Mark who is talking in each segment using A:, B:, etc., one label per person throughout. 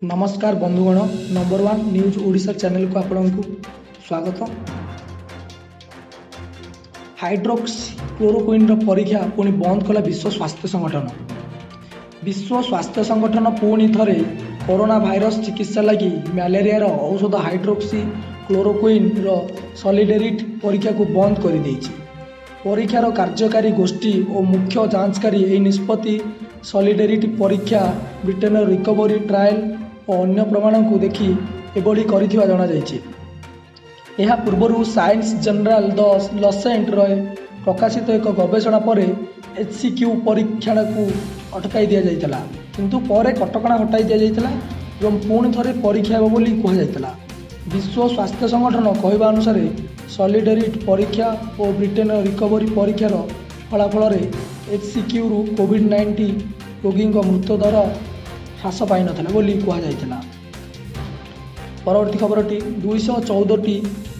A: ନମସ୍କାର ବନ୍ଧୁଗଣ, number one news Odisha ଚ୍ୟାନେଲକୁ ଆପଣଙ୍କୁ ସ୍ୱାଗତ। ହାଇଡ୍ରୋକ୍ସି କ୍ଲୋରୋକୁଇନ୍ର ପରୀକ୍ଷା ପୁଣି ବନ୍ଦ କଲା ବିଶ୍ୱ ସ୍ୱାସ୍ଥ୍ୟ ସଂଗଠନ। ବିଶ୍ୱ ସ୍ୱାସ୍ଥ୍ୟ ସଂଗଠନ ପୁଣି ଥରେ କରୋନା ଭାଇରସ ଚିକିତ୍ସା ଲାଗି ମ୍ୟାଲେରିଆର ଔଷଧ ହାଇଡ୍ରୋକ୍ସି କ୍ଲୋରୋକୁଇନ୍ର ସଲିଡେରିଟି ପରୀକ୍ଷାକୁ ବନ୍ଦ କରିଦେଇଛି। ପରୀକ୍ଷାର କାର୍ଯ୍ୟକାରୀ ଗୋଷ୍ଠୀ ଓ ମୁଖ୍ୟ ଯାଞ୍ଚକାରୀ ଏହି ନିଷ୍ପତ୍ତି ସଲିଡେରିଟି ପରୀକ୍ଷା, ବ୍ରିଟେନର ରିକଭରି ଟ୍ରାଏଲ୍ ଓ ଅନ୍ୟ ପ୍ରମାଣକୁ ଦେଖି ଏଭଳି କରିଥିବା ଜଣାଯାଇଛି। ଏହା ପୂର୍ବରୁ ସାଇନ୍ସ ଜର୍ନାଲ ଦ ଲାନସେଟ୍ରେ ପ୍ରକାଶିତ ଏକ ଗବେଷଣା ପରେ ଏଚ୍.ସି.କ୍ୟୁ ପରୀକ୍ଷଣକୁ ଅଟକାଇ ଦିଆଯାଇଥିଲା। କିନ୍ତୁ ପରେ କଟକଣା ହଟାଇ ଦିଆଯାଇଥିଲା ଏବଂ ପୁଣି ଥରେ ପରୀକ୍ଷା ହେବ ବୋଲି କୁହାଯାଇଥିଲା। ବିଶ୍ୱ ସ୍ୱାସ୍ଥ୍ୟ ସଂଗଠନ କହିବା ଅନୁସାରେ, ସଲିଡେରିଟି ପରୀକ୍ଷା ଓ ବ୍ରିଟେନର ରିକଭରି ପରୀକ୍ଷାର ଫଳାଫଳରେ ଏଚ୍.ସି.କ୍ୟୁରୁ କୋଭିଡ୍-19 ରୋଗୀଙ୍କ ମୃତ୍ୟୁ ଦର ହ୍ରାସ ପାଇନଥିଲା ବୋଲି କୁହାଯାଇଥିଲା। ପରବର୍ତ୍ତୀ ଖବରଟି, 214ଟି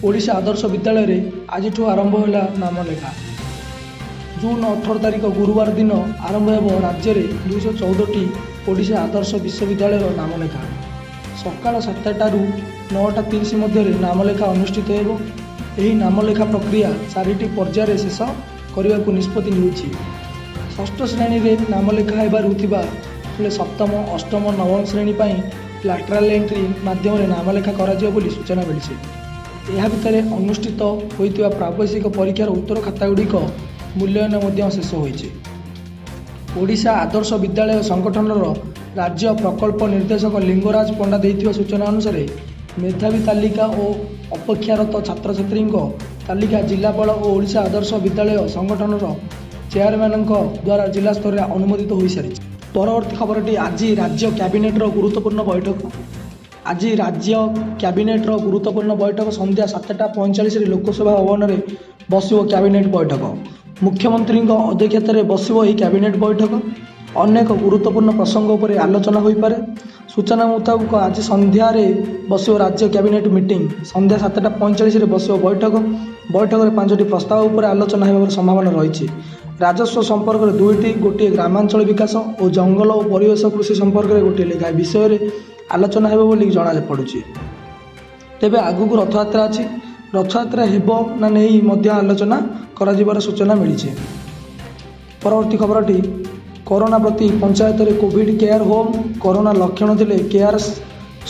A: ଓଡ଼ିଶା ଆଦର୍ଶ ବିଦ୍ୟାଳୟରେ ଆଜିଠୁ ଆରମ୍ଭ ହେଲା ନାମଲେଖା। ଜୁନ୍ 18 ତାରିଖ ଗୁରୁବାର ଦିନ ଆରମ୍ଭ ହେବ ରାଜ୍ୟରେ 214ଟି ଓଡ଼ିଶା ଆଦର୍ଶ ବିଶ୍ୱବିଦ୍ୟାଳୟର ନାମଲେଖା। ସକାଳ 7ଟାରୁ 9:30 ମଧ୍ୟରେ ନାମଲେଖା ଅନୁଷ୍ଠିତ ହେବ। ଏହି ନାମଲେଖା ପ୍ରକ୍ରିୟା ଚାରିଟି ପର୍ଯ୍ୟାୟରେ ଶେଷ କରିବାକୁ ନିଷ୍ପତ୍ତି ହୋଇଛି। ଷଷ୍ଠ ଶ୍ରେଣୀରେ ନାମଲେଖା ହେବାକୁ ଥିବା ବେଳେ ସପ୍ତମ, ଅଷ୍ଟମ, ନବମ ଶ୍ରେଣୀ ପାଇଁ ଲାଟେରାଲ୍ ଏଣ୍ଟ୍ରି ମାଧ୍ୟମରେ ନାମଲେଖା କରାଯିବ ବୋଲି ସୂଚନା ମିଳିଛି। ଏହା ଭିତରେ ଅନୁଷ୍ଠିତ ହୋଇଥିବା ପ୍ରାବେଶିକ ପରୀକ୍ଷାର ଉତ୍ତର ଖାତାଗୁଡ଼ିକ ମୂଲ୍ୟାୟନ ମଧ୍ୟ ଶେଷ ହୋଇଛି। ଓଡ଼ିଶା ଆଦର୍ଶ ବିଦ୍ୟାଳୟ ସଂଗଠନର ରାଜ୍ୟ ପ୍ରକଳ୍ପ ନିର୍ଦ୍ଦେଶକ ଲିଙ୍ଗରାଜ ପଣ୍ଡା ଦେଇଥିବା ସୂଚନା ଅନୁସାରେ, ମେଧାବୀ ତାଲିକା ଓ ଅପେକ୍ଷାରତ ଛାତ୍ରଛାତ୍ରୀଙ୍କ ତାଲିକା ଜିଲ୍ଲାପାଳ ଓ ଓଡ଼ିଶା ଆଦର୍ଶ ବିଦ୍ୟାଳୟ ସଂଗଠନର ଚେୟାରମ୍ୟାନଙ୍କ ଦ୍ୱାରା ଜିଲ୍ଲାସ୍ତରରେ ଅନୁମୋଦିତ ହୋଇସାରିଛି। ପରବର୍ତ୍ତୀ ଖବରଟି, ଆଜି ରାଜ୍ୟ କ୍ୟାବିନେଟ୍ର ଗୁରୁତ୍ୱପୂର୍ଣ୍ଣ ବୈଠକ। ଆଜି ରାଜ୍ୟ କ୍ୟାବିନେଟ୍ର ଗୁରୁତ୍ୱପୂର୍ଣ୍ଣ ବୈଠକ। ସନ୍ଧ୍ୟା 7:45ରେ ଲୋକସେବା ଭବନରେ ବସିବ କ୍ୟାବିନେଟ୍ ବୈଠକ। ମୁଖ୍ୟମନ୍ତ୍ରୀଙ୍କ ଅଧ୍ୟକ୍ଷତାରେ ବସିବ ଏହି କ୍ୟାବିନେଟ୍ ବୈଠକ। ଅନେକ ଗୁରୁତ୍ୱପୂର୍ଣ୍ଣ ପ୍ରସଙ୍ଗ ଉପରେ ଆଲୋଚନା ହୋଇପାରେ। ସୂଚନା ମୁତାବକ, ଆଜି ସନ୍ଧ୍ୟାରେ ବସିବ ରାଜ୍ୟ କ୍ୟାବିନେଟ୍ ମିଟିଂ। ସନ୍ଧ୍ୟା 7:45ରେ ବସିବ ବୈଠକ। ବୈଠକରେ ପାଞ୍ଚଟି ପ୍ରସ୍ତାବ ଉପରେ ଆଲୋଚନା ହେବାର ସମ୍ଭାବନା ରହିଛି। ରାଜସ୍ୱ ସମ୍ପର୍କରେ ଦୁଇଟି, ଗୋଟିଏ ଗ୍ରାମାଞ୍ଚଳ ବିକାଶ ଓ ଜଙ୍ଗଲ ଓ ପରିବେଶ, କୃଷି ସମ୍ପର୍କରେ ଗୋଟିଏ ଲେଖାଏଁ ବିଷୟରେ ଆଲୋଚନା ହେବ ବୋଲି ଜଣାପଡ଼ୁଛି। ତେବେ ଆଗକୁ ରଥଯାତ୍ରା ଅଛି। ରଥଯାତ୍ରା ହେବ ନା ନେଇ ମଧ୍ୟ ଆଲୋଚନା କରାଯିବାର ସୂଚନା ମିଳିଛି। ପରବର୍ତ୍ତୀ ଖବରଟି, କରୋନା ପ୍ରତି ପଞ୍ଚାୟତରେ କୋଭିଡ୍ କେୟାର ହୋମ୍। କରୋନା ଲକ୍ଷଣ ଥିଲେ କେୟାର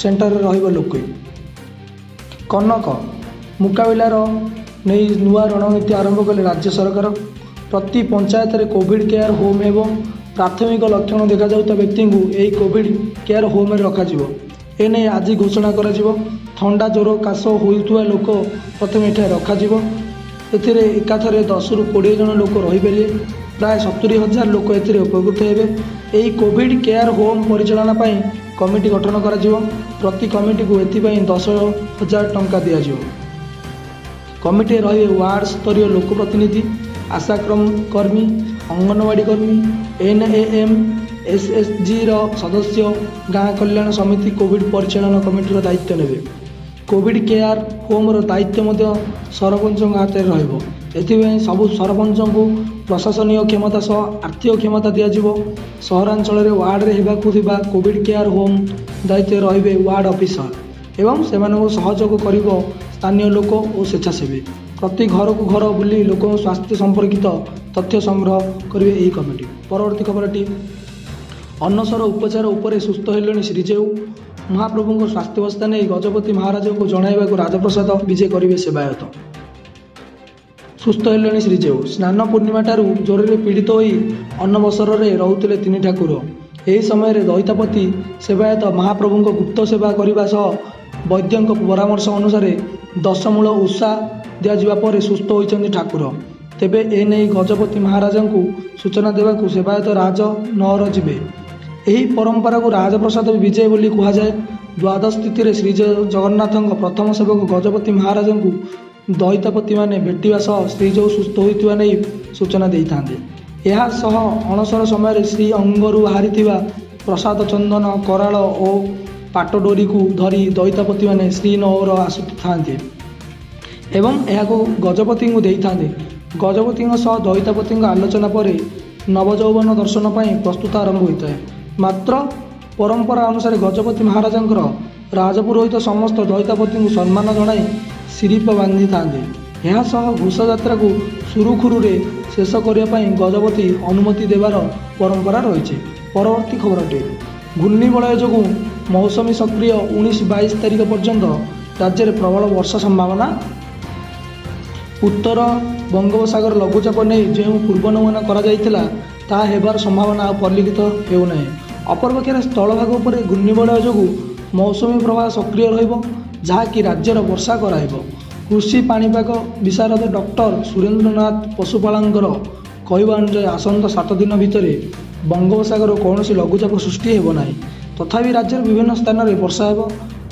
A: ସେଣ୍ଟରରେ ରହିବେ ଲୋକେ। କନକ ମୁକାବିଲାର ନେଇ ନୂଆ ରଣନୀତି ଆରମ୍ଭ କଲେ ରାଜ୍ୟ ସରକାର। ପ୍ରତି ପଞ୍ଚାୟତରେ କୋଭିଡ୍ କେୟାର ହୋମ୍ ହେବ। ପ୍ରାଥମିକ ଲକ୍ଷଣ ଦେଖାଯାଉଥିବା ବ୍ୟକ୍ତିଙ୍କୁ ଏହି କୋଭିଡ୍ କେୟାର ହୋମ୍ରେ ରଖାଯିବ। ଏନେଇ ଆଜି ଘୋଷଣା କରାଯିବ। ଥଣ୍ଡା, ଜ୍ୱର, କାଶ ହେଉଥିବା ଲୋକ ପ୍ରଥମେ ଏଠାରେ ରଖାଯିବ। ଏଥିରେ ଏକାଥରେ 10ରୁ 20 ଜଣ ଲୋକ ରହିପାରିବେ। ପ୍ରାୟ 70,000 ଲୋକ ଏଥିରେ ଉପକୃତ ହେବେ। ଏହି କୋଭିଡ୍ କେୟାର ହୋମ୍ ପରିଚାଳନା ପାଇଁ କମିଟି ଗଠନ କରାଯିବ। ପ୍ରତି କମିଟିକୁ ଏଥିପାଇଁ 10,000 ଟଙ୍କା ଦିଆଯିବ। କମିଟିରେ ରହିବେ ୱାର୍ଡ ସ୍ତରୀୟ ଲୋକପ୍ରତିନିଧି, ଆଶା କର୍ମୀ, ଅଙ୍ଗନବାଡ଼ି କର୍ମୀ, ଏନ୍.ଏ.ଏମ୍, ଏସ୍.ଏଚ୍.ଜିର ସଦସ୍ୟ, ଗାଁ କଲ୍ୟାଣ ସମିତି କୋଭିଡ୍ ପରିଚାଳନା କମିଟିର ଦାୟିତ୍ୱ ନେବେ। କୋଭିଡ୍ କେୟାର ହୋମ୍ର ଦାୟିତ୍ୱ ମଧ୍ୟ ସରପଞ୍ଚଙ୍କ ହାତରେ ରହିବ। ଏଥିପାଇଁ ସବୁ ସରପଞ୍ଚଙ୍କୁ ପ୍ରଶାସନିକ କ୍ଷମତା ସହ ଆର୍ଥିକ କ୍ଷମତା ଦିଆଯିବ। ସହରାଞ୍ଚଳରେ ୱାର୍ଡରେ ହେବାକୁ ଥିବା କୋଭିଡ୍ କେୟାର ହୋମ୍ ଦାୟିତ୍ୱରେ ରହିବେ ୱାର୍ଡ ଅଫିସର ଏବଂ ସେମାନଙ୍କୁ ସହଯୋଗ କରିବ ସ୍ଥାନୀୟ ଲୋକ ଓ ସ୍ୱେଚ୍ଛାସେବୀ। ପ୍ରତି ଘରକୁ ଘର ବୁଲି ଲୋକଙ୍କ ସ୍ୱାସ୍ଥ୍ୟ ସମ୍ପର୍କିତ ତଥ୍ୟ ସଂଗ୍ରହ କରିବେ ଏହି କମିଟି। ପରବର୍ତ୍ତୀ ଖବରଟି, ଅନସର ଉପଚାର ଉପରେ ସୁସ୍ଥ ହେଲେଣି ଶ୍ରୀଜୀଉ। ମହାପ୍ରଭୁଙ୍କ ସ୍ୱାସ୍ଥ୍ୟାବସ୍ଥା ନେଇ ଗଜପତି ମହାରାଜଙ୍କୁ ଜଣାଇବାକୁ ରାଜପ୍ରସାଦ ବିଜେ କରିବେ ସେବାୟତ। ସୁସ୍ଥ ହେଲେଣି ଶ୍ରୀଜୀଉ। ସ୍ନାନ ପୂର୍ଣ୍ଣିମାଠାରୁ ଜ୍ୱରରେ ପୀଡ଼ିତ ହୋଇ ଅନବସରରେ ରହୁଥିଲେ ତିନି ଠାକୁର। ଏହି ସମୟରେ ଦଇତାପତି ସେବାୟତ ମହାପ୍ରଭୁଙ୍କ ଗୁପ୍ତ ସେବା କରିବା ସହ ବୈଦ୍ୟଙ୍କ ପରାମର୍ଶ ଅନୁସାରେ ଦଶମୂଳ ଉଷା ଦିଆଯିବା ପରେ ସୁସ୍ଥ ହୋଇଛନ୍ତି ଠାକୁର। ତେବେ ଏନେଇ ଗଜପତି ମହାରାଜଙ୍କୁ ସୂଚନା ଦେବାକୁ ସେବାୟତ ରାଜ ନଅର ଯିବେ। ଏହି ପରମ୍ପରାକୁ ରାଜପ୍ରସାଦ ବିଜେ ବୋଲି କୁହାଯାଏ। ଦ୍ୱାଦଶ ତିଥିରେ ଶ୍ରୀ ଜଗନ୍ନାଥଙ୍କ ପ୍ରଥମ ସେବକ ଗଜପତି ମହାରାଜଙ୍କୁ ଦଇତାପତିମାନେ ଭେଟିବା ସହ ଶ୍ରୀଜୀଉ ସୁସ୍ଥ ହୋଇଥିବା ନେଇ ସୂଚନା ଦେଇଥାନ୍ତି। ଏହା ସହ ଅଣସର ସମୟରେ ଶ୍ରୀ ଅଙ୍ଗରୁ ବାହାରିଥିବା ପ୍ରସାଦ ଚନ୍ଦନ କରାଳ ଓ ପାଟଡୋରିକୁ ଧରି ଦଇତାପତିମାନେ ଶ୍ରୀନଅର ଆସିଥାନ୍ତି ଏବଂ ଏହାକୁ ଗଜପତିଙ୍କୁ ଦେଇଥାନ୍ତି। ଗଜପତିଙ୍କ ସହ ଦଇତାପତିଙ୍କ ଆଲୋଚନା ପରେ ନବଯୌବନ ଦର୍ଶନ ପାଇଁ ପ୍ରସ୍ତୁତ ଆରମ୍ଭ ହୋଇଥାଏ। ମାତ୍ର ପରମ୍ପରା ଅନୁସାରେ ଗଜପତି ମହାରାଜାଙ୍କର ରାଜପୁରୋହିତ ସମସ୍ତ ଦଇତାପତିଙ୍କୁ ସମ୍ମାନ ଜଣାଇ ଶିରିପା ବାନ୍ଧିଥାନ୍ତି। ଏହାସହ ଘୋଷଯାତ୍ରାକୁ ସୁରୁଖୁରୁରେ ଶେଷ କରିବା ପାଇଁ ଗଜପତି ଅନୁମତି ଦେବାର ପରମ୍ପରା ରହିଛି। ପରବର୍ତ୍ତୀ ଖବରଟି, ଘୂର୍ଣ୍ଣିବଳୟ ଯୋଗୁଁ ମୌସୁମୀ ସକ୍ରିୟ, 19 22 ତାରିଖ ପର୍ଯ୍ୟନ୍ତ ରାଜ୍ୟରେ ପ୍ରବଳ ବର୍ଷା ସମ୍ଭାବନା। ଉତ୍ତର ବଙ୍ଗୋପସାଗର ଲଘୁଚାପ ନେଇ ଯେଉଁ ପୂର୍ବାନୁମାନ କରାଯାଇଥିଲା, ତାହା ହେବାର ସମ୍ଭାବନା ଆଉ ପରିଲକ୍ଷିତ ହେଉନାହିଁ। ଅପରପକ୍ଷରେ ସ୍ଥଳଭାଗ ଉପରେ ଘୂର୍ଣ୍ଣିବଳୟ ଯୋଗୁଁ ମୌସୁମୀ ପ୍ରବାହ ସକ୍ରିୟ ରହିବ, ଯାହାକି ରାଜ୍ୟର ବର୍ଷା କରାଇବ। କୃଷି ପାଣିପାଗ ବିଶାରଦ ଡକ୍ଟର ସୁରେନ୍ଦ୍ରନାଥ ପଶୁପାଳକଙ୍କର କହିବା ଅନୁଯାୟୀ, ଆସନ୍ତା 7 ଦିନ ଭିତରେ ବଙ୍ଗୋପସାଗରରେ କୌଣସି ଲଘୁଚାପ ସୃଷ୍ଟି ହେବ ନାହିଁ। ତଥାପି ରାଜ୍ୟର ବିଭିନ୍ନ ସ୍ଥାନରେ ବର୍ଷା ହେବ।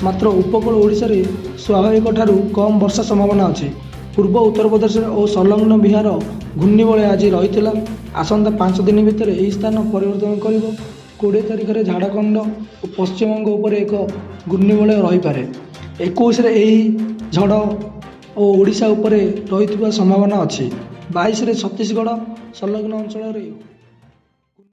A: ମାତ୍ର ଉପକୂଳ ଓଡ଼ିଶାରେ ସ୍ୱାଭାବିକଠାରୁ କମ୍ ବର୍ଷା ସମ୍ଭାବନା ଅଛି। ପୂର୍ବ ଉତ୍ତରପ୍ରଦେଶ ଓ ସଂଲଗ୍ନ ବିହାର ଘୂର୍ଣ୍ଣିବଳୟ ଆଜି ରହିଥିଲା। ଆସନ୍ତା 5 ଦିନ ଭିତରେ ଏହି ସ୍ଥାନ ପରିବର୍ତ୍ତନ କରିବ। 20 ତାରିଖରେ ଝାଡ଼ଖଣ୍ଡ ଓ ପଶ୍ଚିମବଙ୍ଗ ଉପରେ ଏକ ଘୂର୍ଣ୍ଣିବଳୟ ରହିପାରେ। 21ରେ ଏହି ଝଡ଼ ଓ ଓଡ଼ିଶା ଉପରେ ରହିଥିବା ସମ୍ଭାବନା ଅଛି। 22ରେ ଛତିଶଗଡ଼ ସଂଲଗ୍ନ ଅଞ୍ଚଳରେ